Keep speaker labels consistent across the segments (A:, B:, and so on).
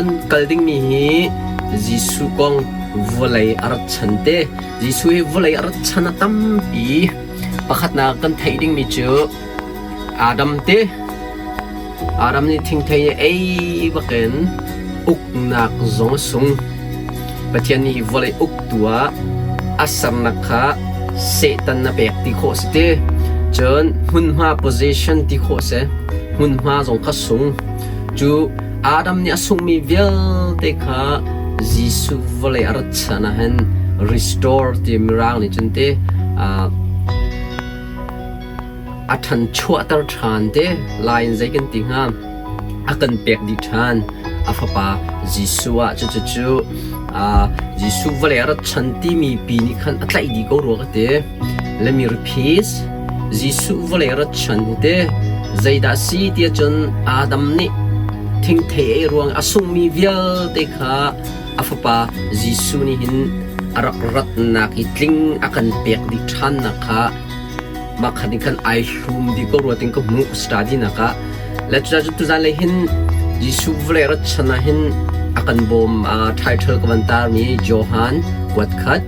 A: kan kal dingmi hi Jesuh kong vawlei a rat chan te. Jesuh hi vawlei a rat chan a tampi. Pakhatnak kan theih dingmi cu Adam te. Adam nih thingthei ei bakin uknak zong a sung. Pathian nih hi vawlei uktu ah a sernak kha Satan a pek ti khawh si ti. Cun hmunhma position ti khawh si. Hmunhma zong kha sung. Cu Adam nih a sunghmi vialte kha Jesuh vawlei a rat chan ah hin restore ti Mirang nih cun ti a ṭhanchuahter ṭhan te lai in zei kan ti hnga? A kan pek dih ṭhan. A fapa Jesuh ah cucu Jesuh vawlei a rat chan timi pi nih khan a tlaih dih ko rua ka ti. Let me repeat. Jesuh vawlei a rat chan hi te zeidah si tiah cun Adam nih thingthei ei ruang a sungmi vialte kha a fapa Jesuh nih hin a rak ratnak i tling a kan pek dih ṭhannak kha mah khat nih khan ai hlum dih ko rua ting ka hmuh study nak ah le cucu tuzan lei hin Jesuh vawlei rat chan ah hin a kan bawm title ka van tar mi Johan kuat khat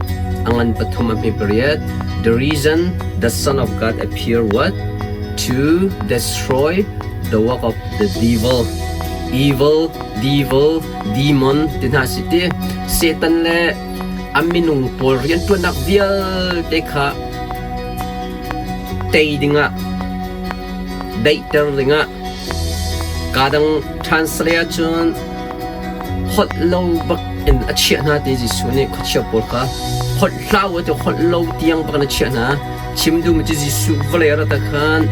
A: a ngan pathum a hme pariat. The reason the Son of God appear what to destroy the work of the devil. Evil, devil, demon ti hna si ti. Satan le a minung pawl rianṭuannak vialte kha tei dingah, daihter dingah kaa dang translate ahcun holh lo bak in a chiah hna ti Jesuh nih khuachia pawl kha holh hlah u ti holh lo tiang bak in a chiah hna. Chim duhmi cu Jesuh vawlei a rat ah khan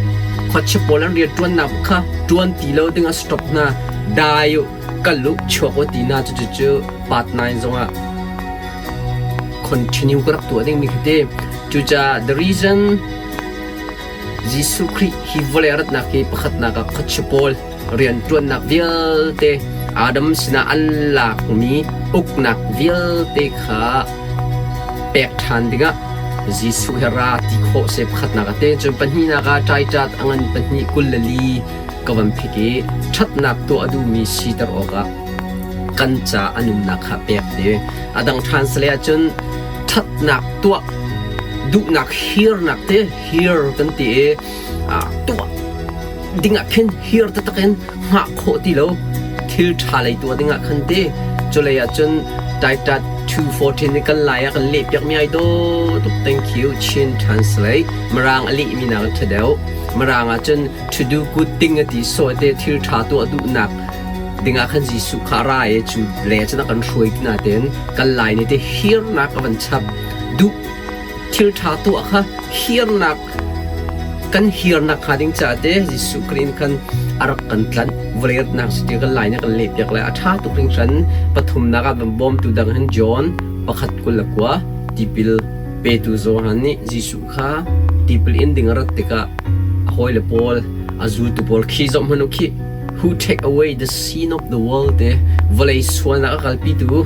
A: khuachia pawl an rianṭuannak kha ṭuan ti lo dingah stop hna. Dai u, kal u, chuak u ti hna. Cucu part 9 zongah continue ka rak tuah dingmi khi ti. Cucaah the reason Jesuh Khrih hi vawlei a ratnak hi pakhatnak ah khuachia pawl rianṭuannak vialte Adam sinah an lakmi uknak vialte kha pek ṭhan dingah Jesuh hi ra ti khawh seh pakhatnak ah te. Cun pahnihnak ah ṭaiṭat a ngan pahnih 24 ka van phik i ṭhatnak tuah a duhmi siter awkah kan ca a nunnak kha pek ti. A dang translate ahcun ṭhatnak tuah duhnak hirnak te hir kan ti i tuah dingah khin hir taktak in hngah khawh ti lo thil ṭha lei tuah dingah khan ti. Culei ahcun Titus 2:14 nih kan lai ah kan leh piakmi ai dawh tuk. Thank you Chin Translate. Mirang a lehmi nak in ṭha deuh. Mirang ahcun to do good thing a ti sawh te thil ṭha tuah duhnak dingah khan Jesuh kha a ra i cu le cun a kan hruai ti nain kan lai nih te hirnak a van chap. Duh thil ṭha tuah kha hirnak kan hirnak hnga ding caah te Jesuh Khrih in khan a rak kan tlanh. Vawlei ratnak si ti kan lai nih kan lehpiak lai. A ṭha tuk hringhran. Pathumnak ah van bawmtu dang hin John 1:29 tipil petu Johan nih Jesuh kha tipil in ding a rat tikah a hawile pawl a zultu pawl khi zoh hmanh u khih. Who take away the sin of the world te vawlei sualnak a kalpitu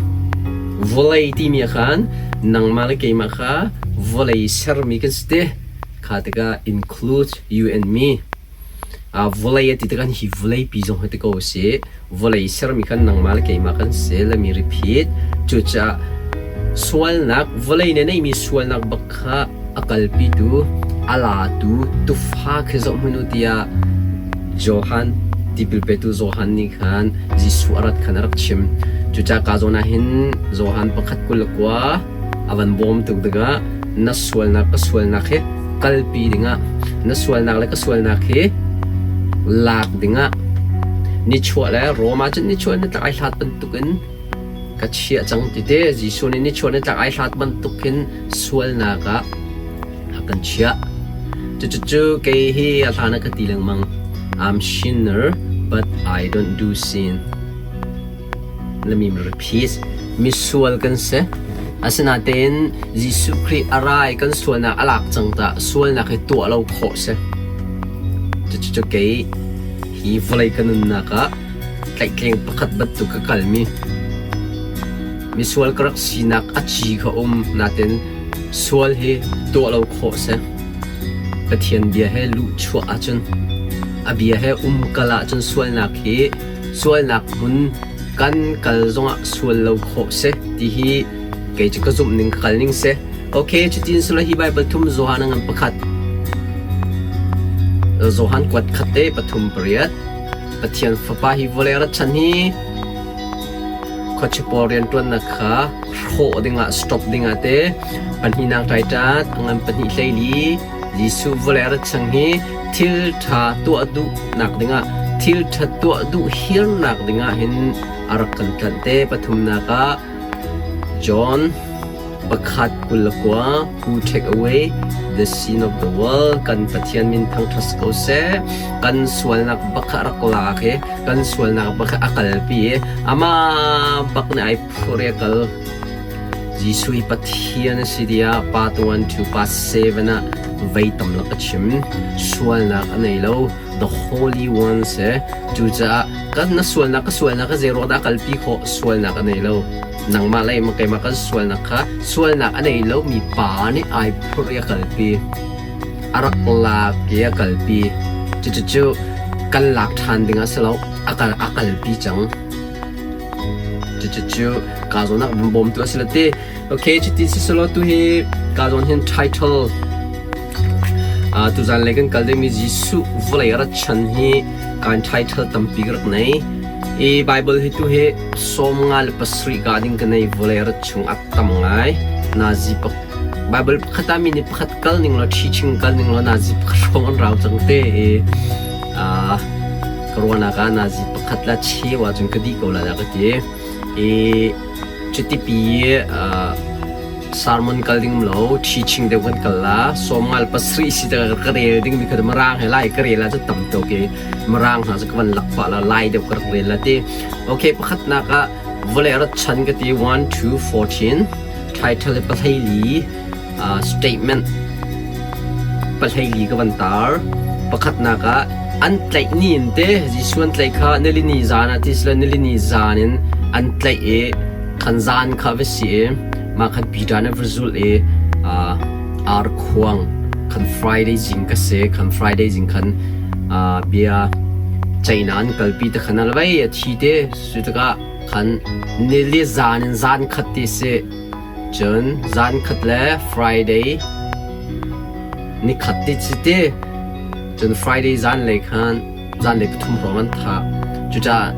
A: vawlei timi ah khan nangmah le keimah kha vawlei sermi kan si te kha tikah include you and me. Vawlei a ti tikah hi vawlei pi zong hi ti ko si vawlei sermi khan nangmah le keimah kan si. Let me repeat. Cucaah sualnak vawlei nih neihmi sualnak bak kha a kalpitu a latu tufa khi zoh hmanh u tiah Johan tipil petu Johan nih khan Jesuh a rat khan a rak chim. Cucaah ka zawn ah hin Johan 1:29 a van bawm tuk tikah na sualnak ka sualnak hi kalpi dingah na sualnak le ka sualnak hi lak dingah nichuah le Rome ah cun nichuah nitlak ai hlat bantukin ka chiah cang ti te. Jesuh nih nichuah nitlak ai hlat bantukin sualnak ah a kan chiah. Cucu kei hi a hlan ah ka ti lengmang. I'm sinner, but I don't do sin. Let me repeat. Misual kan si. Asinain Jesuh Khrih a ra i kan sualnak a lak cang ta sualnak hi tuah lo khawh si. Cucu kei hi vawlei ka nunnak ah tlaihtleng pakhat bantuk ka kalmi misual ka rak sinak a ci kha um natin sual hi tuah lo khawh si. Pathian bia he luhchuah ahcun a bia he umkal ahcun sualnak hi sualnak hmun. Kan kal zongah sual lo khawh si ti hi kei cu ka zumh ning ka kal ning si. Okay, cutin sula hi Bible thum Johan a ngan pakhat. Johan kuat khat te pathum pariat. Pathian fapa hi vawlei rat chan hi khuachi pawl rianṭuannak kha hrawh dingah stop dingah te pahnihnak ṭaiṭat a ngan pahnih hleili Jesuh vawlei rat chang hi thil ṭha tuah duhnak dingah thil ṭha tuah duh hirnak dingah hin a rak kan tlanh te. Pathumnak ah John pakhat 29 who take away the sin of the world kan Pathian min thangṭhat ko seh. Kan sualnak bak kha rak lak i kan sualnak bak kha a kalpi i amah bak nih ai phur i a kal. Jesuh hi Pathian a si tiah Part 1 to Part 7 ah vei tam lak a chim. Sualnak a nei lo. The Holy One si. Cucaah kan na sualnak ka sualnak ka zei ruang dah a kalpi khawh? Sualnak a nei lo. Nangmah le keimah kan sualnak kha sualnak a nei lomi pa nih ai phurh i a kalpi. A rak lak i a kalpi. Cucucu kan lak ṭhan ding a si lo. A kal a kalpi cang. Cucucu kaa zawn ah bawmtu a si lo ti. Okay, cuti si selaw tu hi kaa zawn hin title tuzan lei kan kal dingmi Jesuh vawlei a rat chan hi kan title tampi ka rak nei. I Bible hi tu hi 57 ka ding ka nei vawlei a rat chung a tam ngai. Nazi pak Bible pakhat ah mi nih pakhat kal ning law teaching kal ning law nazi pakhat hrawng an rau cang te i ka ruahnak ah nazi pakhat la cheu ahcun ka dih ko lai dah ka ti. I cutipi sermon kal ding lo teaching deuh kan kal la sawmngal pasarih si ka ka rel ding mi kha mirang he lai ka rel ah cu tam tuk i mirang hna cu ka van lak pah la lai deuh ka rak rel la ti. Okay, pakhatnak ah vawlei rat chan ka ti 1 2 14 title pahlei li statement pahlei ka van tar. Pakhatnak ah an tlaih ni in te Jesuh an tlaih kha nilini zan ah ti sila nilini zan in an tlaih i khan zan kha va si i mah khan Peter nih va zulh i ar khuang khan Friday zing ka si khan Friday zing khan bia China an kalpi te khan alvai a thi te su tikah khan nili zan in zan khat ti si Cun zankhat le Friday nikhat ti si ti. Cun Friday zanlei khan zanlei pathum hrawng an thah. Cucaah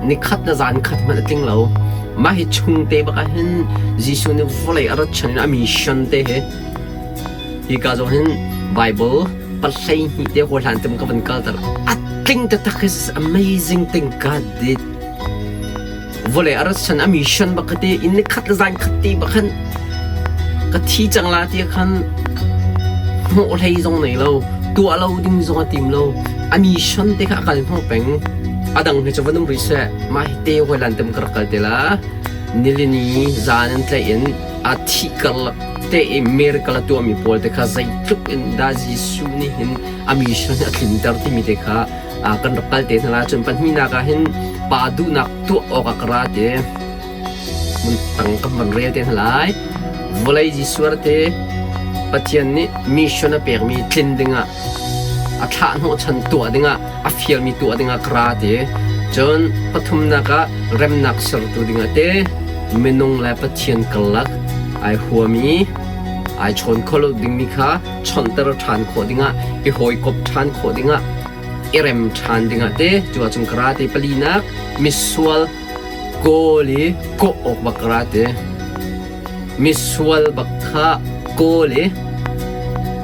A: nikhat le zankhat hmanh a tling lo. Mah hi chung te bak ah hin Jesuh nih vawlei a rat chan in a mission te hi hika zong hin Bible pahlei hnih te hawi hlan tem ka van kalter. A tling taktak is amazing thing God did. Vawlei a rat san a mission bak ka ti inn ni khat le zan khat ti bak khan ka thi cang la ti khan hnawh hlei zong nei lo tuah lo ding zong a tim lo a mission te kha a kal hnawh peng a dang hi cu van um rih seh mah hi te hoi lan tem ka rak kal te la nilini zan an tlaih in a thi karlak te i miracle a tuahmi pawl te kha zeitluk in dah Jesuh nih hin a mission hi a tlinter timi te kha kan rak kal te hna la cun pahnihnak ah hin pa duhnak tuah awkah ka ra te mun tang kan van rel te hna lai vawlei Jesuh te Pathian nih mission a pekmi tlin dingah a thlah hnawhchan tuah dingah a fialmi tuah dingah ka ra te cun pathumnak ah remnak sertu dingah te minung le Pathian karlak ai huami ai chawn kho lo dingmi kha chawnhter ṭhan khawh dingah i hawikomh ṭhan khawh dingah i rem ṭhan dingah te cu ahcun karate palinak misual kawl i kawh awk bak karate misual bak kha kawl i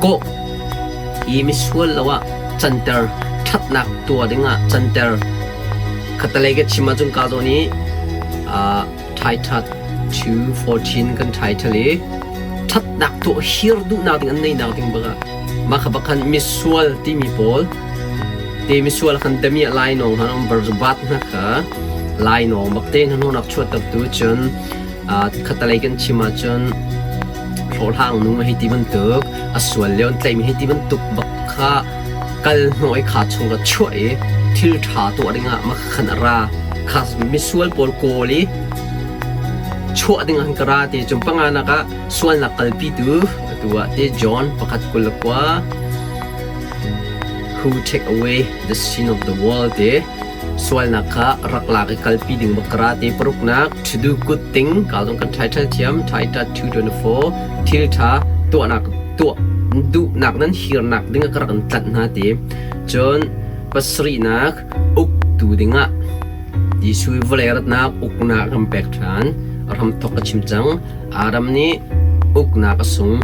A: kawh i misual lo ah canter ṭhatnak tuah dingah canter khatalei ka chim ahcun ka zawn i Title 2:14 kan title i ṭhatnak tuah hir duhnak ding an neinak ding bak ah mah kha bak khan misual timi pawl te misual khan damiah lainawng han um barzabat hna kha lainawng bak te hna hnunak chuahtertu cun khatalei kan chim ahcun hlawhhlang nu hei ti bantuk a sual lio an tlaihmi hei ti bantuk bak kha kal hnawh i kha chung ka chuah i thil ṭha tuah dingah mah khan a ra kha misual pawl kawl i chuah ding ah ka ra ti cum panganak ah sualnak kalpitu atu ah ti John pakhat 29 who take away the sin of the world ti. Sualnak kha rak lak i kalpi ding bak ra ti. Paruknak, to do good thing, ka zong kan title thiam, Titus 2:24, thil ṭha tuahnak tuah duhnak nan hirnak ding ah ka rak in tlanh hna ti. Cun pasarihnak, uktu dingah Jesuh vawlei ratnak uknak kan pek ṭhan. A hramthawk ka chim cang. Adam nih uknak a sung.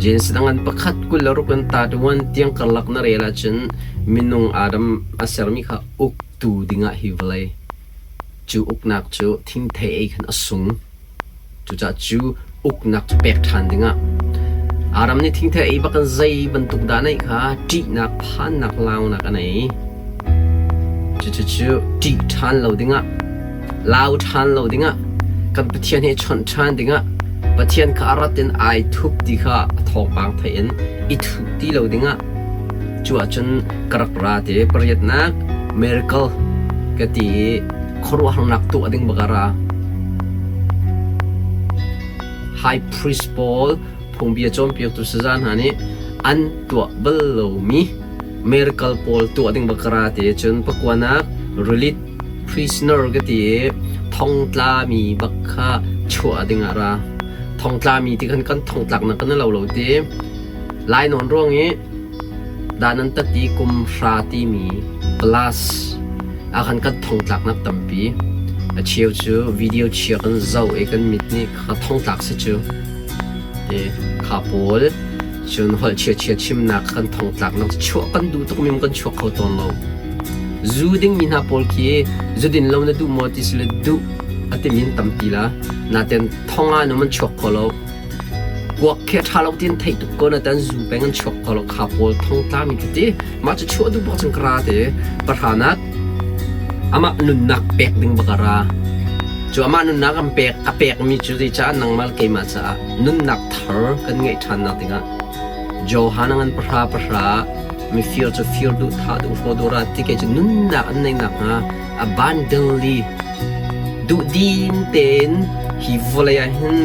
A: Genesis a ngan pakhat 26 in 31 tiang karlak na rel ahcun minung Adam a sermi kha uktu dingah hi vawlei cu uknak cu thingthei ei khan a sung. Cucaah cu uknak cu pek ṭhan dingah Adam nih thingthei ei bak in zei bantuk dah neih kha ṭihnak, phannak, launak a nei. Cucu ṭih ṭhan lo dingah, lau ṭhan lo dingah, kan Pathian he chawnh ṭhan dingah, Pathian kha a rat in ai thup ti kha a thawngpang theih in i thuh ti lo dingah cu ahcun ka rak ra ti. Pariatnak miracle ka ti i khuaruahharnak tuah ding bak a ra. High priest pawl phungbia cawnpiaktu saza hna nih an tuah bal lomi miracle pawl tuah ding bak a ra ti. Cun pakuanak release prisoner ka ti i thongtlami bak kha chuah ding ah ra. Thongtlami ti khan kan thongtlaknak kan lo lo ti. Lainawn ruang i dan an tat i kum hra timi plus ah khan kan thongtlaknak tampi. A cheu cu video chia kan zoh i kan mit nih kha thongtlak si cu ti kha pawl cun holh chia-chia chimnak kan thongtlaknak chuah kan duh tuk mi kan chuak kho tawn lo. Zu dingmi hna pawl khi zu din lo na duh maw ti si le duh a timi an tampi la. Naten thong ah num an chuak kho lo. Kuak khi a ṭha lo ti an theih tuk ko nain zu peng an chuak kho lo. Kha pawl thongtlami khi ti mah cu chuah duh bak cun ka ra ti. Pahranak amah nunnak pek ding bak a ra. Cu amah nunnak an pek a pekmi cu zeicah nangmah le keimah caah nunnak thar kan ngeih ṭhannak dingah Johan a ngan pahra pahra mifir cu fir duh thah duh hraw duh ra ti kei cu nunnak an neih nakhnga abundantly duhdim tein hi vawlei ah hin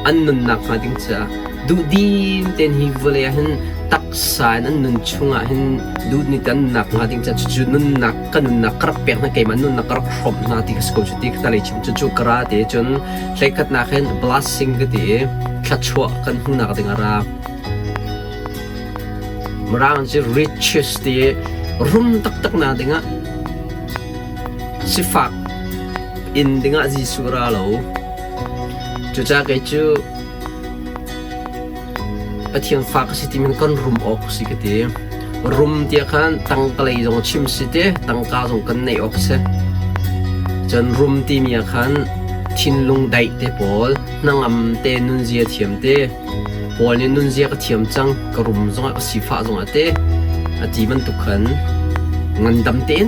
A: an nunnak hnga ding caah duhdim tein hi vawlei ah hin taksa in an nun chungah hin duh ni tan nunnak hnga ding caah cucu nunnak ka nunnak ka rak pek hna keimah nunnak ka rak hrawmh hna ti ka si ko cu ti ka lei chim cucu ka ra ti cun hleikhatnak hin blessing ka ti i thluachuah kan hmuhnak ding a ra. Mirang cu riches ti i rum taktak na dingah sifak inn dingah Jesuh ra lo. Cucaah kei cu Pathian fa ka si ti min kan rum awk si ka ti. Rum tiah khan tangka lei zong chim si te, tangka zong kan neih awk si. Cun rum timi ah khan thinlung daih te pawl, hnangam te, nunzia thiam te, Paul nih nunzia ka thiam cang, ka rum zongah ka sifah zongah te a ti bantuk khan ngandam tein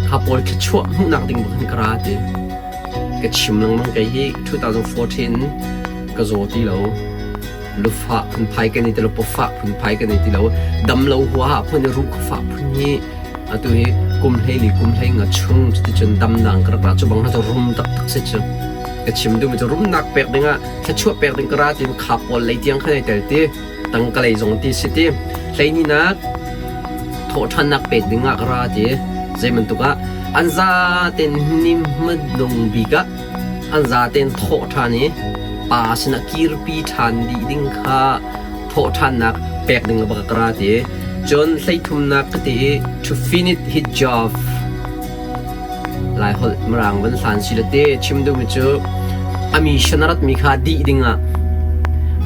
A: kha pawl thluachuah hmuhnak ding bak hin ka ra ti. Ka chim lengmang kei hi 2014 ka zaw ti lo. Lufah phunphai ka nei ti lo, pawfah phunphai ka nei ti lo. Dam lo huaha phun i ruh fah phun hi atu hi kum hleili kum hlei nga chung cuticun damnak ka rak ra cu bang hna cu rum taktak si cu. Ka chim duhmi cu rumnak pek dingah thluachuah pek ding ka ra tiin kha pawl lei tiang khan ai tel ti tangka lei zong ti si ti hleihnih thawhṭhannak pek ding ah ka ra ti zei bantuk ah an zaten ni hmadung bik ah an zaten thawh ṭhan i pa sinah kirpi ṭhan dih ding kha thawhṭhannak pek ding bak ka ra ti cun hleithumnak ka ti i to finish his job Laiholh Mirang van hlan si le te chim duhmi cu a mission a ratmi kha dih dingah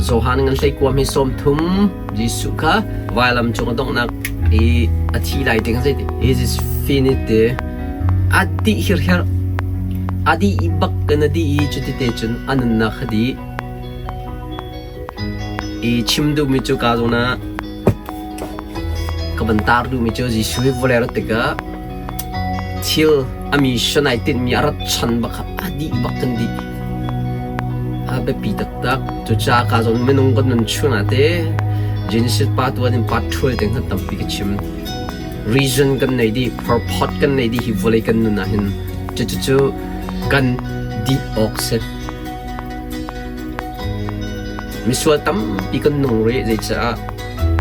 A: Johan ngan hleikuam hi 30 Jesuh kha vailam cung a donghnak i a thi lai ti kha zei it is finished te a dih hirher a dih i bak kan a dih i cuti te cun a nunnak kha dih i chim duhmi cu ka zawn ah Ka van tar duhmi cu Jesuh hi vawlei a rat tikah thil a mission ai tinhmi a rat chan bak kha a dih bak kan dih. A biapi taktak. Cucaah ka zawn minung kan nun chung ah te Genesis pa tuan in part ṭhual te hngat tampi ka chim. Reason kan nei dih, purport kan nei dih hi vawlei kan nun ah hin. Cucu kan dih awk si. Misual tampi kan nung rih, zeicah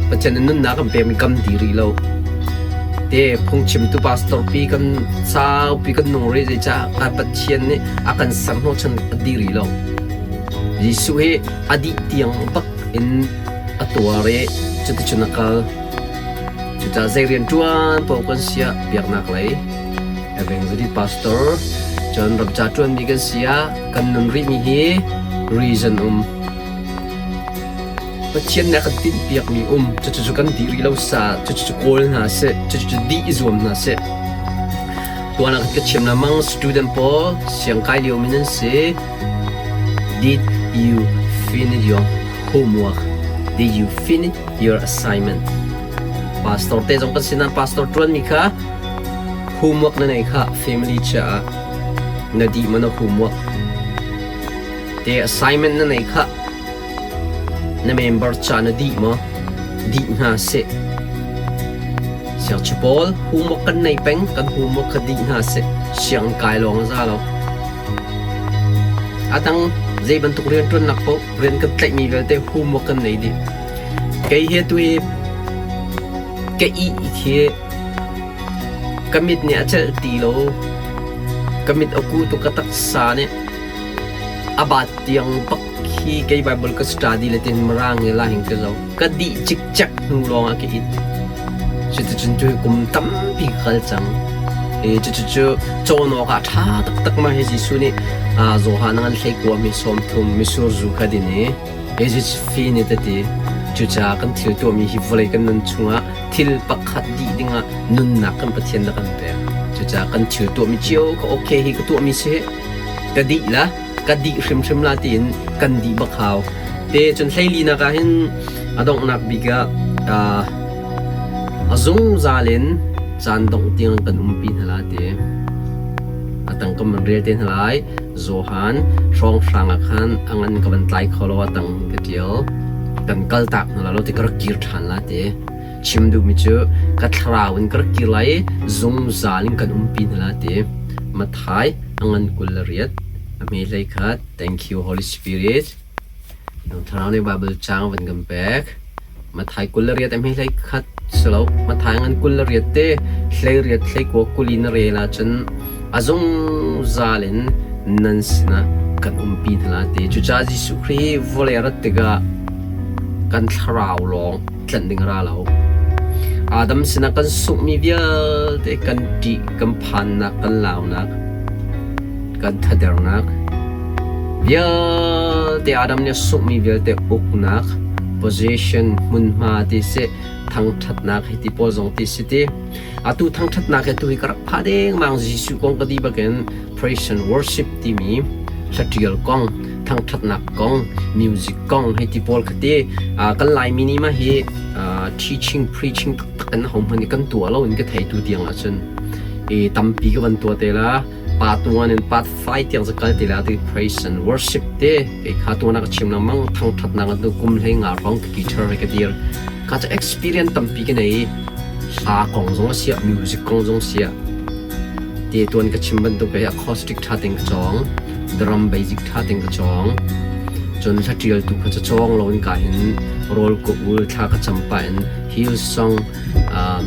A: Pathian nih nunnak an pekmi kam di rih lo. Te phungchimtu pastor pi kan saupi kan nung rih zeicah Pathian nih a kan ser hnawhchan a dih rih lo. Jesuh hi a dih tiang bak in a tuar i cuticun a kal. Cucaah zei rian ṭuan paoh kan si ah biaknak lei evangelist pastor cun ramca ṭuanmi kan si ah kan nun rihmi hi reason um. Pathian nih a kan tinhpiakmi um cucu kan dih rih lo sa cucu kawl hna seh cucu dih i zuam hna seh. Tuan ah ka chim lengmang student pawl siangkai liomi nan si. Did you finish your homework? Did you finish your assignment? Pastor te zong kan sinah pastor ṭuanmi kha homework na nei kha family caah na dih maw na homework? Te assignment na nei kha Na member ca na dih maw? Dih hna seh. Siangchi pawl homework kan nei peng, kan homework kha dih hna seh. Siang kai lawng a za lo. A dang zei bantuk rianṭuannak paoh rian kan tlaihmi vialte homework kan nei dih. Kei hi atu hi ka ih khi ka mit nih a celh ti lo. Ka mit a ku tuk ka taksa nih a bat tiang bak khi kei Bible ka study le tin mirang he la hing ka zo. Ka dih cikcek hnu lawng ah ka it. Cuticun tu kum tampi ka kal cang. E cucu cawn awk ah ṭha taktak ma hi Jesuh nih Johan ngan hlei kua mi 30 misur zu kha din i Jesus fi ni tati cucaah kan thil tuahmi hi vawlei kan nun chungah thil pakhat dih dingah nunnak kan Pathian na kan pek. Cucaah kan thil tuahmi cio ka okay hi ka tuahmi si ka dih la ka dih hrimhrim la tiin kan dih bak hau. Te cun hleilinak ah hin a donghnak bik ah a zungzal in caan dongh tiang kan umpi hna la ti. A tang kan van rel te hna lai. Johan hrawnghrang ah khan a ngan ka van tlai kho lo a tang ka ṭial. Kan kal tak hna la lo ti ka rak kir ṭhan la ti. Chim duhmi cu ka thlarau in ka rak kir lai i zungzal in kan umpi hna la ti. Matthai a ngan 28 a hme 11 Thank you Holy Spirit. Thlarau nih Bible caang van kan pek. Matthai 28 a hme 11 si lo. Matthai ngan 28 te 18 hlei 20 in a rel ahcun a zungzal in nan sinah kan umpi hna la ti. Cucaah Jesuh Khrih hi vawlei a rat tikah kan thlarau lawng tlanh ding a ra lo. Adam sinah kan sunghmi vialte kan ṭih, kan phannak, kan launak, kan thadernak vialte Adam nih a sunghmi vialte uknak, possession, hmunhma ti si, thangṭhatnak hi ti pawl zong ti si ti. Atu thangṭhatnak hi atu hi ka rak phah dengmang Jesuh kong ka ti bakin praise and worship timi hlaṭial kong, thangṭhatnak kong, music kong hei ti pawl kha ti. Kan Laimi nih mah hi teaching, preaching taktak in ahohmanh nih kan tuah lo in ka thei tu tiang ahcun i tampi ka van tuah te la. Part 1 in part 5 tiang cu kal ti la ti praise and worship te kei kha tuan ah ka chim lengmang thangṭhatnak an tu kum hlei nga hrawng ka teacher he ka dir ka cu experience tampi ka nei hla kong zong a siah music kong zong siah te tuan ka chim bantuk hi acoustic ṭha tein ka cawng drum basic ṭha tein ka cawng cun hla ṭial tu kha cu cawng lo in ka hin rawl ka ul thla ka cam pah in Hillsong uh,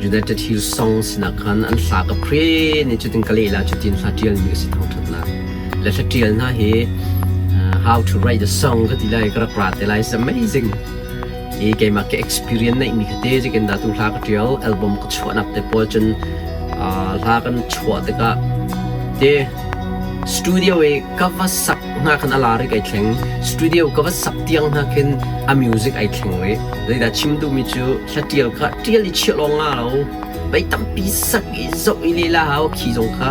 A: United Hillsong sinah khan an hla ka pre ni cutin ka leh la cutin hla ṭial mi ka si thangṭhatnak le hla ṭial hna hi uh, how to write a song ka ti lai ka rak ra te lai is amazing i keimah ka experience neih mi kha te zikin dah tu hla ka ṭial album ka chuahnak te pawl cun uh, hla kan chuah tikah te studio i ka va sak hna khan a lar i kai thleng studio ka va sak tiang hna khin a music ai thleng rih zeidah chim duhmi cu hla ṭial kha ṭial i chiah lawng nga lo vei tampi sak i zoh i lehla hau khi zong kha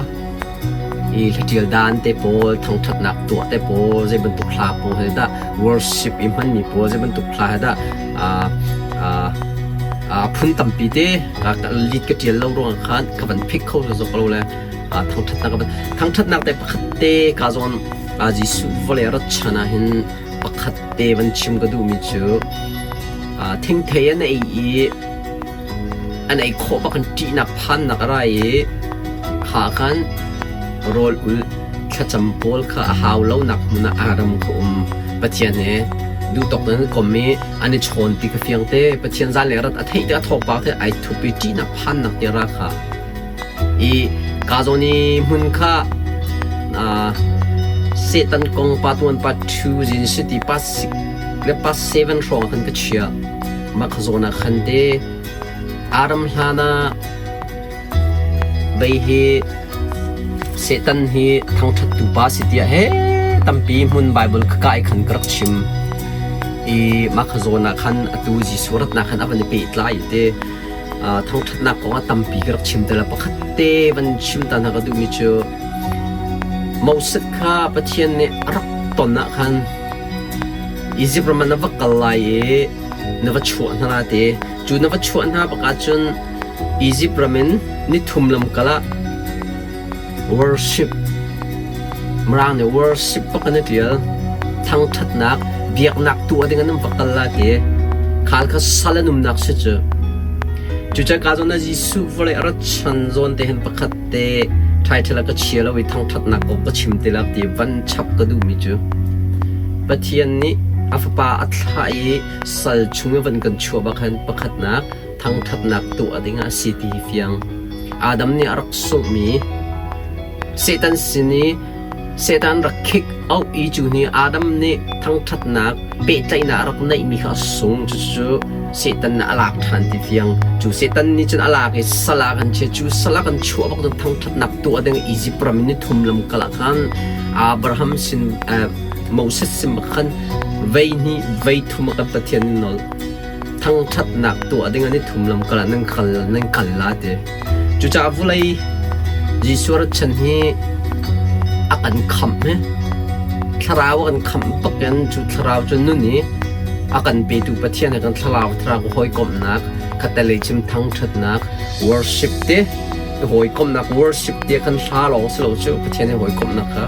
A: i hlaṭial dan te pawl thangṭhatnak tuah te pawl zei bantuk hla pawl he dah worship i hmanmi pawl zei bantuk hla he dah a phun tampi te lead ka ṭial lo ruangah khan ka van pick kho zok lo le thangṭhatnak ka van thangṭhatnak te pakhat te ka zawn Jesuh vawlei rat chan ah hin pakhat te van chim ka duhmi cu thingthei an ei i An ei khawh bak in ṭihnak phannak a ra i kha khan rawl ulh thlacam pawl kha a hau lonak hmun ah aa ram kha um. Pathian he Duhtawk in an kom i an i chawn ti ka fiang te. Pathian zan le rat a theih tikah thawngpang the ai thup i ṭihnak phannak ti ra kha. I ka zawn i hmun kha Satan kong part 1 part 2 zin si ti part 6 le part 7 hrawng khan ka chia. Mah kha zawn ah khan te Adam hlan ah Vei hi Satan hi thangṭhattu pa si tiah he tampi hmun Baibal ka kai khan ka rak chim. I mah kha zawn ah khan atu Jesuh ratnak khan a van i pehtlai te thangṭhatnak kong ah tampi ka rak chim te la. Pakhat te van chim ta hna ka duhmi cu Moses kha Pathian nih a rak ton ah khan Izipt ram ah na va kal lai i na va chuah hna la ti. Cu na va chuah hna bak ahcun Izipt ram in nithum lamkal ah worship Mirang nih worship bak an i ṭial. Thangṭhatnak, biaknak tuah ding an va kal la ti. Khal kha sal an umnak si cu. Cucaah ka zawn ah Jesuh vawlei a rat chan zawn te hin pakhat te title ah ka chia lo i thangṭhatnak kong ka chim te la ti van chap ka duhmi cu Pathian nih a fapa a thlah i sal chung i van kan chuah bak hin pakhatnak thangṭhatnak tuah ding ah a si ti hi fiang. Adam nih a rak sunghmi Satan sin i Satan rak khik auh i cu ni Adam nih thangṭhatnak pehtlaihnak a rak neihmi kha a sung. Cucu Satan nih a lak ṭhan ti fiang. Cu Satan nih cun a lak i sal ah kan chia. Cu sal ah kan chuah bak cun thangṭhatnak tuah ding Izipt ram in ni thum lam kal ah khan Abraham sin Moses sin bak khan vei hnih vei thum a kan Pathian nih nawl. Thangṭhatnak tuah ding an i thum lam kal ah nan kal nan kal la ti. Cucaah vulei Jesuh rat chan hi a kan khamh hi. Thlarau a kan khamh bak in cu thlarau cu nun i a kan petu Pathian he kan thlarau thlarau hawikomhnak khatalei chim thangṭhatnak worship te hawikomhnak worship te kan hla lawng si lo cu Pathian he hawikomhnak kha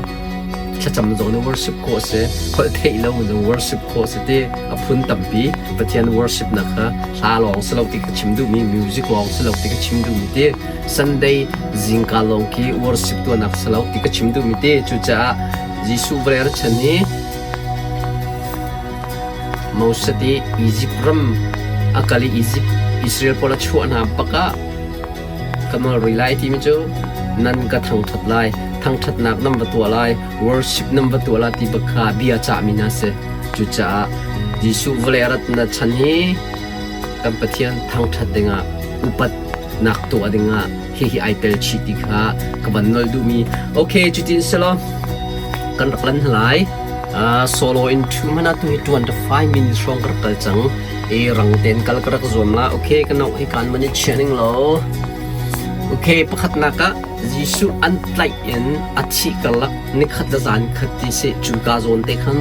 A: thlacam zong nih worship khawh a si holh theih lo zong worship khawh a si ti a phun tampi Pathian worship nak kha hla lawng si lo ti ka chim duhmi music lawng si lo ti ka chim duhmi ti Sunday zingka lawng khi worship tuahnak si lo ti ka chim duhmi ti cucaah Jesuh vawlei ra chan i Moses i Egypt ram a kal i Egypt Israel pawl a chuah hna bak ah Ka nawl rih lai timi cu nan ka thangṭhat lai, thangṭhatnak nan va tuah lai, worship nan va tuah lai ti bak kha bia cahmi hna si. Cucaah Jesuh vawlei a ratnak chan hi kan Pathian thangṭhat dingah upatnak tuah dingah hihi ai tel chih ti kha ka van nawl duhmi. Okay, cutin selaw kan rak lan hna lai. Solo in ṭhu hmanh ah tu hi 25 minutes hrawng ka rak kal cang. I rang tein kal ka rak zuam la. Okay, ka nok hi kaan man i chia ning law. Okay, pakhatnak ah Jesuh an tlaih in a thih karlak nikhat le zan khat ti si cu ka zawn te khan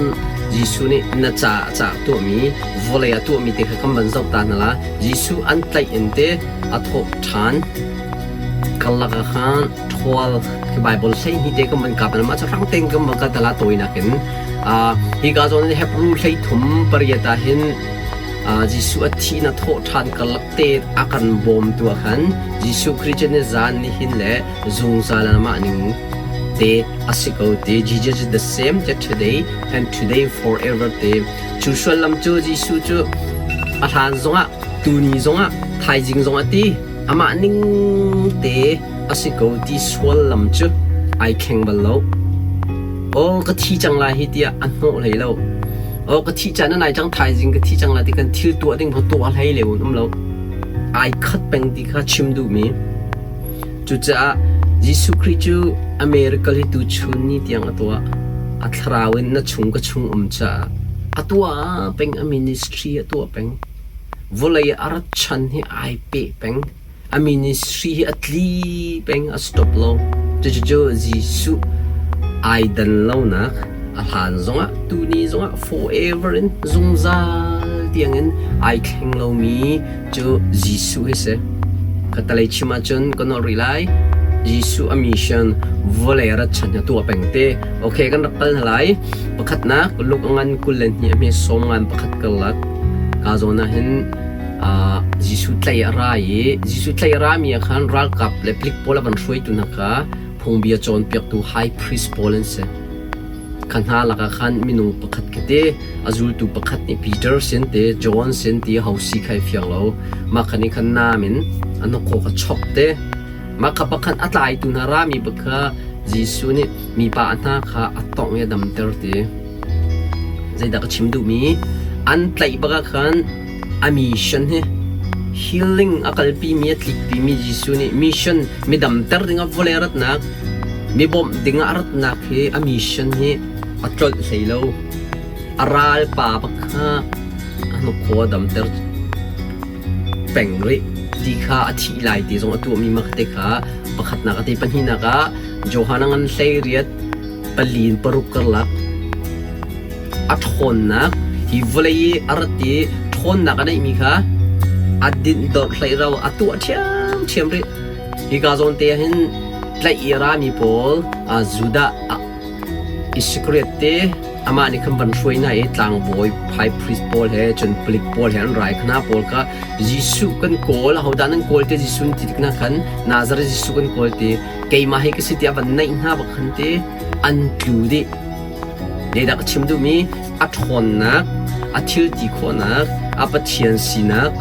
A: Jesuh nih na ca ca tuahmi vawlei ah tuahmi te kha kan van zoh ta hna la. Jesuh an tlaih in te a thawh ṭhan karlak ah khan ṭhual Bible 12 te kan van kap mah cu rang tein kan van kal tala tawinak in hi ka zawn in Hebrew 13 pariat ah hin Jesuh a thih na thawh ṭhan karlak te a kan bawmtu ah khan Jesuh Khrih cu ni zan nihin le zungzal amah ning te a si ko ti Jesus is the same yesterday and today forever te cu sullam cu Jesuh cu a hlan zongah tuni zongah thaizing zongah ti amah ning te a si ko ti suallam cu ai thleng bal lo. Aw ka thi cang lai hi tiah a hnawh hlei lo. Aw ka thi caan a nai cang thaizing ka thi cang lai ti kan thil tuah ding kha tuah hlei le um lo. Ai khat peng ti kha chim duhmi. Cucaah Jesuh Khrih cu America hi tu chun ni tiang a tuah. A thlarau in na chung ka chung um caah a tuah peng a ministry a tuah peng. Vawlei a rat chan hi ai peh peng. A ministry hi a tli peng, a stop lo. Cucu Jesuh ai dan lonak a hlan zongah tuni zongah forever in zungzal tiangin ai thleng lomi cu Jesuh hi si. Ka talei chim ahcun ka nolh rih lai. Jesuh a mission vawlei rat chan hi tuah peng te. Okay, kan rak kal hna lai. Pakhatnak Luke ngan 22 a hme sawm ngan pakhat karlak ka zawn ah hin Jesuh tlaih a ra i Jesuh tlaih a rami ah khan ralkap le palik pawl a van hruaitu hna kha phungbia cawnpiaktu high priest pawl an si. Kha hna lakah khan minung pakhat khi te a zultu pakhat nih Peter sin te John sin ti ho si kha i fiang lo. Mah kha nih khan nam in a hnakhaw kha chok te. Mah kha pakhat a tlaitu hna rami bak kha Jesuh nih mipa a hna kha a tongh i a damter ti. Zeidah ka chim duhmi? An tlaih bak ah khan a mission hi healing a kalpimi a tlikpimi Jesuh nih mission mi damter dingah vawlei a ratnak mi bawmh dingah a ratnak hi a mission hi a tlolh hlei lo. A ralpa bak kha a hnukhaw a damter peng rih ti kha a thih lai ti zong a tuahmi mak te kha pakhatnak a ti pahnihnak ah Johan a ngan 18 palin paruk karlak A ṭhawnnak hi vawlei i a rat i ṭhawnnak a neihmi kha a dinhdorh hlei ro a tuah ṭhiamṭhiam rih. Hika zawn te ah hin tlaih i a rami pawl Judah Iskariot te amah nih khan van hruai hna i tlangbawi high priest pawl he cun palik pawl he an rai kha hna pawl kha Jesuh kan kawl ahodah nan kawl te Jesuh ti tik hna khan Nazareth Jesuh kan kawl ti keimah hi ka si tiah van naih hna bak khan ti an tlu dih. Zeidah ka chim duhmi a ṭhawnnak, a thil ti khawhnak, a Pathian sinak,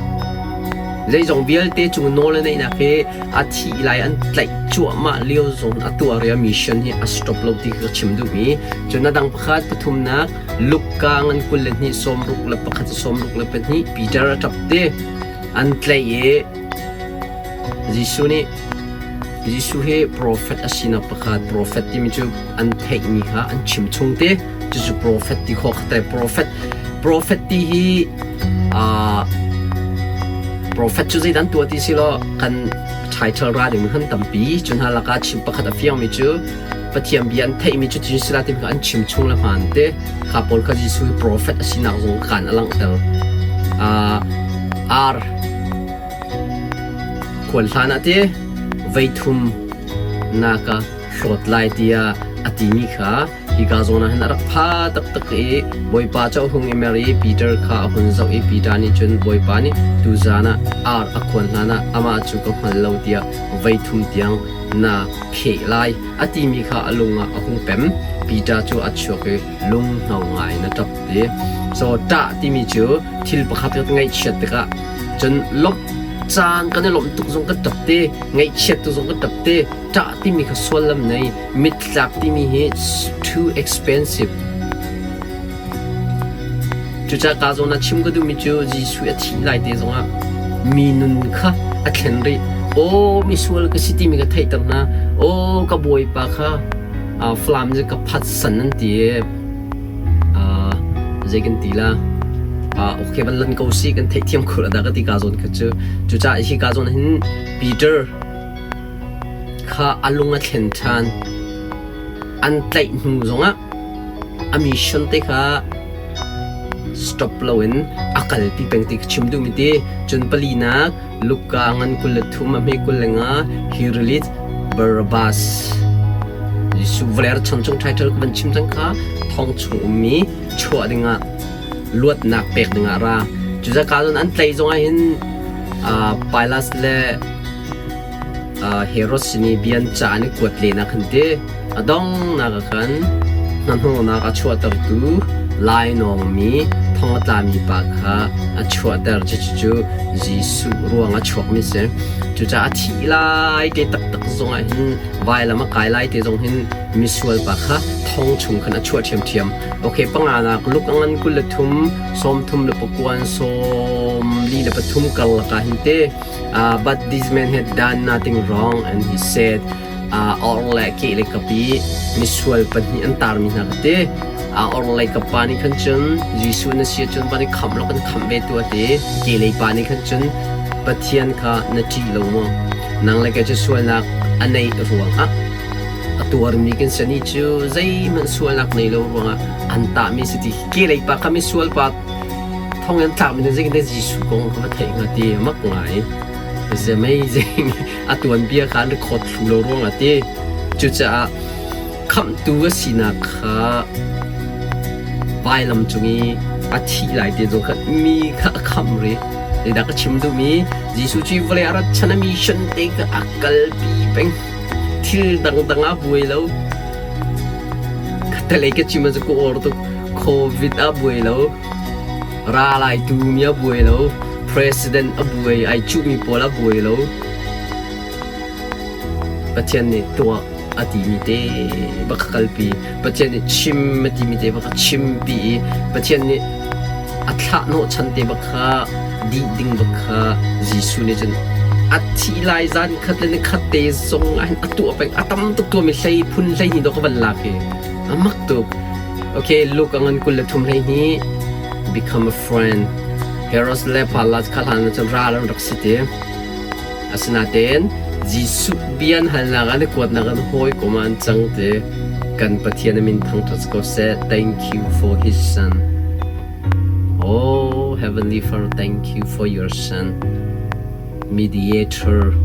A: zeizong vialte cung nawl a neihnak hi a thih lai an tlaih cuahmah lio zawn a tuah ria mission hi a stop lo ti ka chim duhmi. Cun a dang pakhat pathumnak Luka ngan 22 61 62 Peter a ṭap te an tlaih i Jesuh nih Jesuh hi profet a sinak pakhat profet timi cu an theihmi kha an chim chung te cucu profet ti khawh kha profet profet ti hi profet cu zeidan tuah ti si law kan title ra ding han tampi cu hna lakah chim pakhat a fiangmi cu Pathian bia an theihmi cu cun sila timi kha an chim chung le hmaan te kha pawl kha Jesuh hi profet a sinak zong kan a langhter ar Khual hlan ah ti voithum na ka hlawt lai tiah a timi kha hika zawn ah hin a rak pha taktak i Bawipa cu a hung i mer i Peter kha a hun zoh i Peter nih cun Bawipa nih tuzan ah ar a khuan hlanah amah cu ka hngal lo tiah voithum tiang na pheh lai a timi kha a lung ah a hung pem. Peter cu a chuak i lunghno ngai in a ṭap ti. So ṭah timi cu thil pakhat ka ngaihchiat tikah cun lawmh caan kan i lawmh tuk zong kan ṭap te, ngaihchiat tuk zong kan ṭap te. Ṭah timi kha suallam nei, mittlak timi hi too expensive. Cucaah ka zawn ah chim ka duhmi cu Jesuh a thih lai te zongah mi nun kha a thlen rih. Aw misual ka si timi ka theihter hna. Aw ka Bawipa kha Falam cu ka phat san an ti i zei kan ti la okay van lan ko si kan theihthiam khur dah ka ti ka zawn kha cu cucaah hi ka zawn hin Peter kha a lung a thlen ṭhan an tlaih hnu zongah a mission te kha stop loin a kalpi peng ti ka chim duhmi ti cun palinak Luka ngan 23 a hme 25 he released Barabbas. Jesuh vawlei chan chung title ka van chim cang kha thong chung ummi chuah dingah luatnak pek dingah ra. Cucaah cun an tlai zongah hin Pilas le Herod sin i bia an cah an i kuat len ah khan ti a donghnak ah khan hnahnawhnak a chuahtertu lainawngmi thong a tlami pa kha a chuahter. Cucu Jesuh ruang a chuakmi a si. Cucaah a thih lai te taktak zongah hin vailam a kai lai te zong hin misual pa kha thong chung khan a chuah ṭhiamṭhiam. Okay, panganak Luke a ngan 23, 34 43 karlak ah hin te But this man had done nothing wrong and he said or le ke le kapi misual pahnih an tarmi hna ka ti or lei ka pa nih khan cun Jesuh na si cun van i khamh lo kan khamh ve tu a ti ke lei pa nih khan cun Pathian kha na ṭih lo maw nang le kei cu sualnak a neih ruangah a tuarmi kan si ni cu zeihmanh sualnak nei lo ruangah an tahmi si ti ke lei pa kha misual pa Thong an tlakmi cu zeitindah Jesuh kong kha va theih hnga ti mak ngai. It's amazing. A tuanbia kha an record thlu lo ruangah ti. Cucaah khamhtu a sinak kha vailam cung i a thih lai ti zong kha mi kha a khamh rih. Zeidah ka chim duhmi Jesuh cu vawlei a rat chan a mission te kha a kalpi peng. Thil dangdang ah buai lo. Talei ka chim cu ka or tuk. Covid a buai lo. Ra lai tu mi a buai lo. President a buai, ai cuhmi pawl a buai lo. Pathian nih tuah a timi te bak kha kalpi. Pathian nih chim a timi te bak kha chimpi i Pathian nih a thlah hnawhchan te bak kha dih ding bak kha Jesuh nih cun a thih lai zan khat le ni khat te zong ah hin a tuah peng. A tam tuk tuahmi hlei phun 12 dawh ka van lak hi. A mak tuk. Okay, Luke a ngan 23 12 become a friend. Herod le Pilate kha hlan ah cun ral an rak si te. Asinain Jesuh bia an halnak ah an i kuatnak an hawikom ah an cang ti kan Pathian a min thangṭhat ko seh. Thank you for his son. Oh, Heavenly Father, thank you for your son, mediator.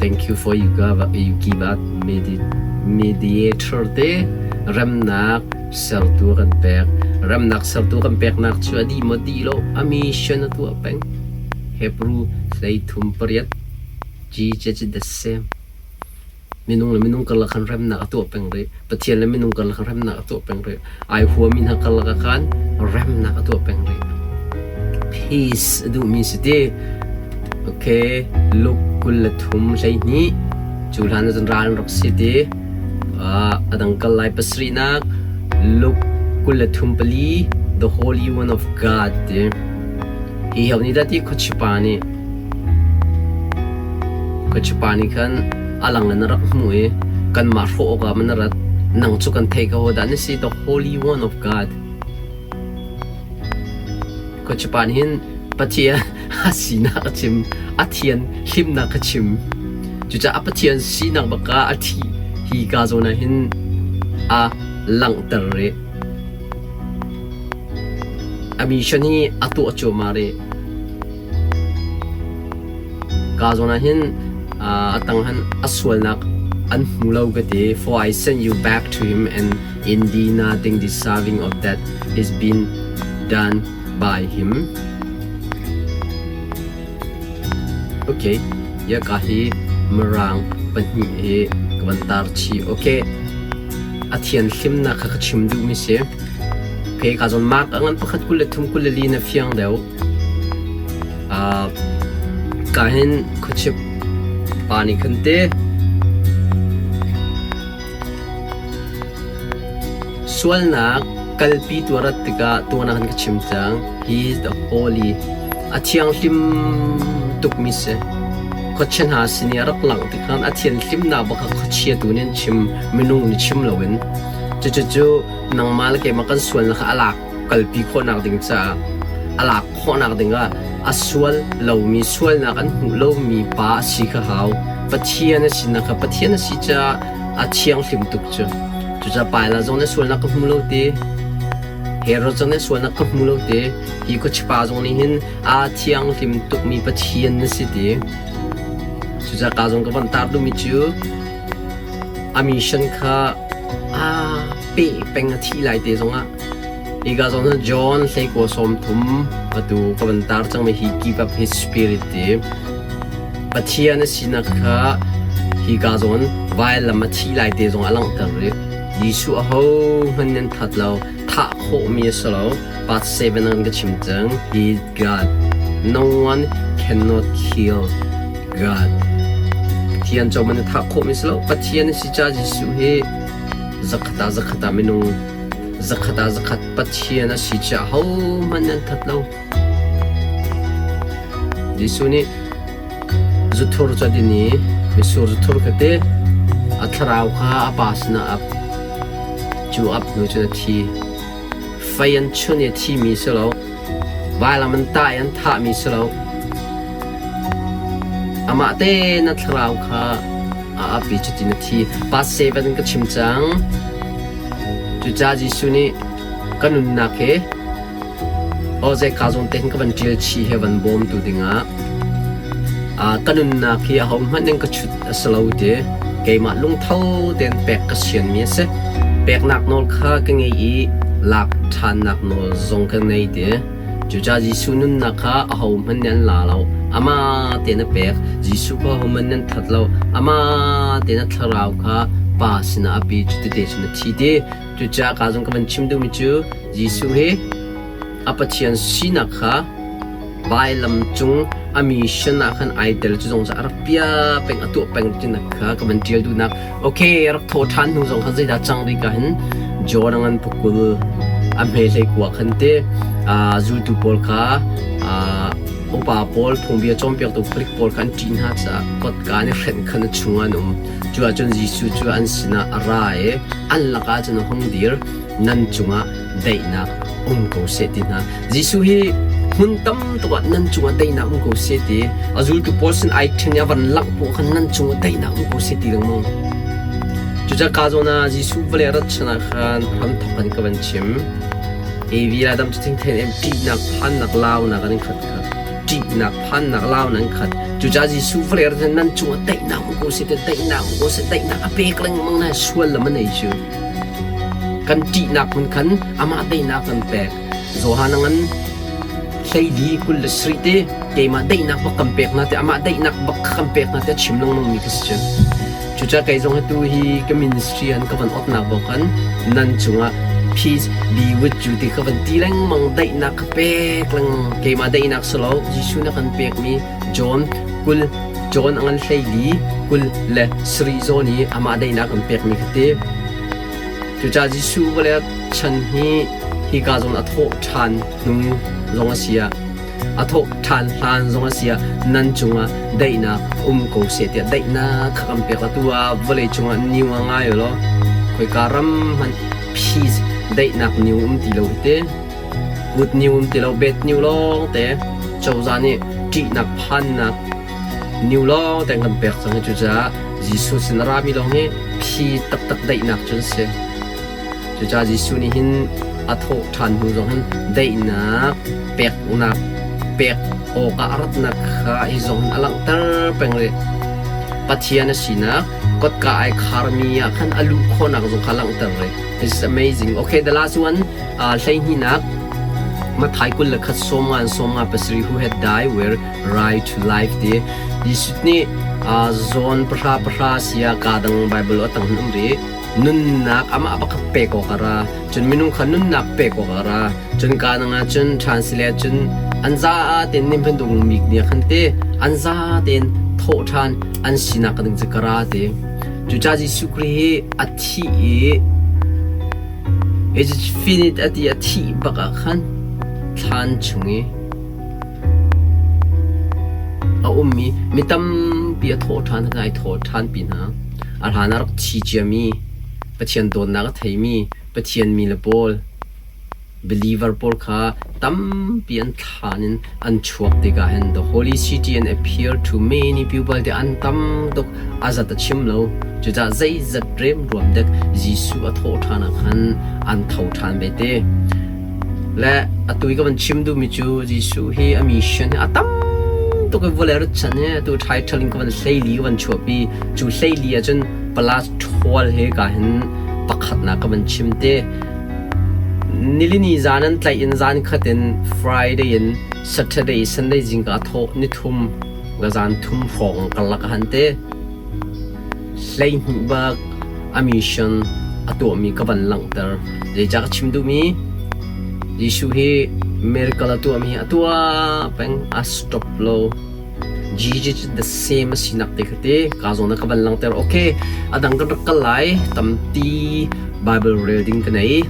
A: Thank you for you give, you give us medi mediator te remnak sertu kan pek. Remnak sertu kan peknak cu a dih maw dih lo, a mission a tuah peng. Hebrew 33 Jesus is the same. Minung le minung karlak khan remnak a tuah peng rih. Pathian le minung karlak khan remnak a tuah peng rih. Ai huami hna karlak ah khan remnak a tuah peng rih. Peace a duhmi si ti. Okay, Luke 23 12 cu hlan ah cun ral an rak si ti. Uh, a dang kal lai pasarihnak Luke 23 pali The Holy One of God ti. Hi ho nih dah ti khuachipa nih khuachipa nih khan a lang in a rak hmuh i kanmah hrawh awkah man a rat. Nang cu kan theih ko dah na si the Holy One of God. Khuachipa nih hin Pathian a sinak a chim, a thian hlimnak a chim. Cucaah a Pathian sinak bak ah a thi hi ka zawn ah hin a langhter rih. A mission hi a tuah cuahmah rih. Ka zawn ah hin a tang han a sualnak an hmu lo ka ti. For I sent you back to him and indeed nothing deserving of that is been done by him. Okay, ya ka hi mirang pahnih hi ka van tar chih. Okay, a thianhlimnak kha ka chim duhmi si. Okay, ka zawn mark a ngan pakhat 23 24 na fiang deuh. Uh, ka hin khuachip pa nih khan te Sualnak kalpi tu a rat tikah tuan ah khan ka chim cang. He is the holy. A thianghlim tukmi si. Khuachia hna sin i a rak langh tikhan a thianhlimnak bak kha khuachia tu nih an chim, minung nih chim loin. Cucu nangmah le keimah kan sualnak kha a lak kalpi khawhnak ding caah a lak khawhnak dingah a sual lomi sualnak an hmuh lomi pa a si kha hau. Pathian a sinak kha Pathian a si caah a thianghlim tuk cu. Cucaah Paila zong nih sualnak ka hmu lo ti, Herod zong nih sualnak ka hmu lo ti, hi khuachipa zong nih hin aa thianghlim tukmi Pathian na si ti. Cucaah ka zong ka van tar duhmi cu a mission kha aa pe peng a thi lai te zongah hika zong hin John hleikua 30 atu ka van tar cangmi hi give up his spirit ti. Pathian a sinak kha hika zawn vailam a thih lai te zong a langhter rih. Jesuh ahohmanh nan that lo, thah khawhmi a si lo. Part 7 an ka chim cang. He is God. No one cannot kill God. Pathian cu man thah khawhmi si lo. Pathian a si ca Jesuh hi zakhat ah zakhat ah minung zakhat ah zakhat Pathian a si ca ahohmanh nan that lo. Jesuh nih zuthur cu a din i mitsur zuthur kha ti a thlarau kha a pa sinah a ap. Cu a ap hnu cun a thi. Fei an chunh i a thimi si lo. Vailam an tah i an thahmi si lo. Amah tein a thlarau kha a ap i cutin a thi. Pa 7 in ka chim cang. Cucaah Jesuh nih ka nunnak hi Aw zeika zawn te hin ka van ṭial chih he van bawmtu dingah ka nunnak hi ahohmanh in ka chut a si lo ti keimah lungtho tein pek ka sianmi a si. Peknak nawl kha ka ngei i lak ṭhannak nawl zong ka ngei ti. Cucaah Jesuh nunnak kha ahohmanh nih an la lo. Amah tein a pek. Jesuh kha ahohmanh nih an that lo. Amah tein a thlarau kha Pa sinah a pi cu tete cun a thi ti. Cucaah ka zong ka van chim duhmi cu Jesuh hi a Pathian sinak kha vailam cung a mission ah khan ai tel cu zong a rak pia peng a tuah peng tinak kha ka van ṭial duhnak. Okay, rak thawh ṭhan hnu zong khan zeidah cang rih ka hin John a ngan pukul a hme hlei kua khan te zultu pawl kha upa pawl phungbia cawnpiaktu palik pawl kha an ṭih hna caah kotka an i hrenh khan a chungah an um. Cu ahcun Jesuh cu an sinah a ra i an lakah cun a hung dir. Nan cungah daihnak um ko seh ti hna. Jesuh hi hmun tam tuk ah nan cungah daihnak um ko seh ti a zultu pawl sin ai ṭhen i a van langh poh khan nan cungah daihnak um ko seh ti lengmang. Cucaah ka zawn ah Jesuh vawlei a rat chan ah khan hramthawk in ka van chim. Evi le Adam cu thingthei in ṭihnak phannak launak an in khat kha. Ṭihnak phannak launak an khat. Cucaah Jesuh vawlei a rat chan nan cungah daihnak um ko seh ti daihnak um ko seh daihnak a pek lengmang na sual lam a nei cu. Kan ṭihnak hmun khan amah daihnak kan pek. Johan a ngan hleili 27 te keimah daihnak bak kan pek hna te amah daihnak bak kan pek hna te a chim lengmang mi ka si cu. Cucaah kei zong atu hi ka ministry an ka van otnak bawk khan nan cungah peace be with you ti ka van ti lengmang daihnak ka pek lengmang keimah daihnak si lo Jesuh na kan pekmi John 20 John a ngan hleili 27 zawn i amah daihnak kan pekmi kha ti. Cucaah Jesuh vawlei chan hi hika zawn a thawh ṭhan hnu zong a si ah a thawh ṭhan hlan zong a si ah nan cungah daihnak um ko seh tiah daihnak kha kan pek. Atu ah vawlei cungah niu a ngai law khoika ram hmanh peace daihnak niu um ti lo hi te. Good niu um ti lo bad niu lawng te cozah nih ṭihnak phannak niu lawng te kan pek cang hi cucaah Jesuh sin a rami lawng hi phi taktak daihnak cu an si. Cucaah Jesuh nih hin a thawh ṭhan hnu zong hin daihnak peknak pek awkah a ratnak kha hi zong hin a langhter peng rih. Pathian a sinak kotka ai kharmi ah khan a luh khawhnak zong kha a langhter rih. This is amazing. Okay, the last one, 12nak Matthai 21 57 who had died were right to life ti Jesuh nih zawn pahra pahra sia ka dang Bible a tang hun um ri nunnak amah pakhat pek awk a ra cun minung kha nunnak pek awk a ra cun ka nang ah cun translate cun an za ten nim bantuk mik nia khan te an za ten thawh ṭhan an sinak ding cu ka ra te cucaah Jesuh Khrih hi a thi i It is finite a ti a thih bak ah khan thlan chung i a ummi mi tampi a thawh ṭhan hna i thawh ṭhan pi hna. A hlan ah rak thi ciami Pathian dawtnak a theimi Pathian mi le pawl believer pawl kha tampi an thlan in an chuak tikah hin the holy city and appear to many people te an tam tuk a zat a chim lo. Cucaah zeizat remruam dek Jesuh a thawh ṭhan ah khan an tho ṭhan ve te. Le atu i ka van chim duhmi cu Jesuh hi a mission hi a tam tuk i vawlei rat chan hi atu title in ka van hleili ka van chuahpi. Cu hleili ahcun plus ṭhawl he ka hin pakhatnak ka van chim te. Nilini zan an tlaih in zan khat in Friday in Saturday Sunday zingka thawh nithum ka zan thum hrawng karlak ah han te. 12 bak a mission a tuahmi ka van langhter. Zeicah ka chim duhmi Jesuh hi miracle a tuahmi a tuah peng a stop lo. Jesus is the same a sinak te kha te ka zawn ah ka van langhter. Okay, a dang kan rak kal lai tampi Bible rel ding ka nei.